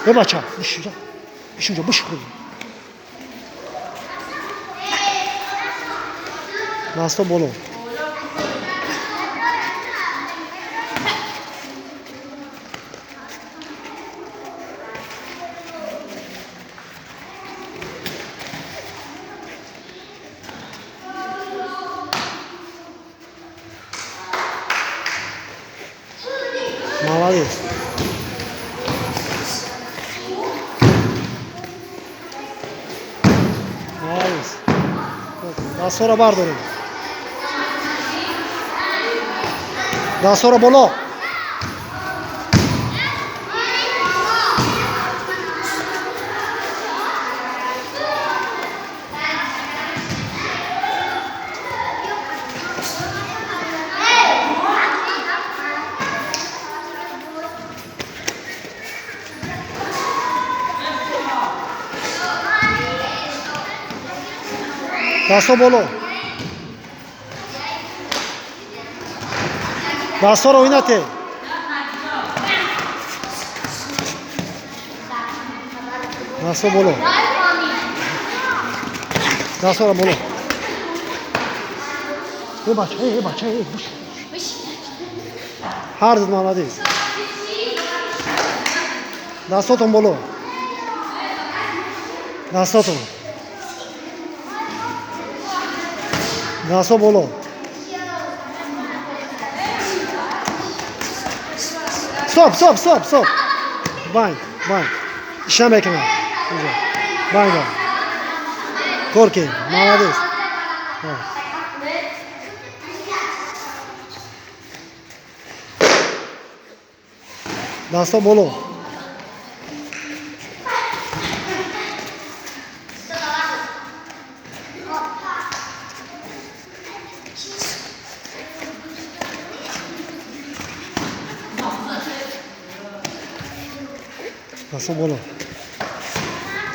Э, бача, бишинҷа, бишинҷа, бишхӯр. Дасто боло. Молодец. Молодец. Дастҳоро бардорем. Дастҳоро боло. Дастҳо боло. Дастҳоро оинате. Дастҳо боло. Дастҳоро боло. Э, бача, э, бача, э, буш. Ҳар ду, молодец. Дастотон боло. Дастотон. Дастҳо боло. Стоп, стоп, стоп, стоп. Байн, байн. Иша мекунам. Инҷо. Байн. Кор кен. Молодец. Ҳа. Дастҳо боло. Дастҳо боло.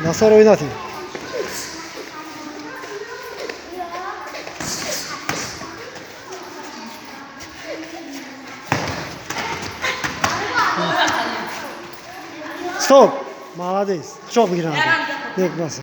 Дастҳоро оинате. Стоп. Молодец. Чоқ бигирам. Як бас.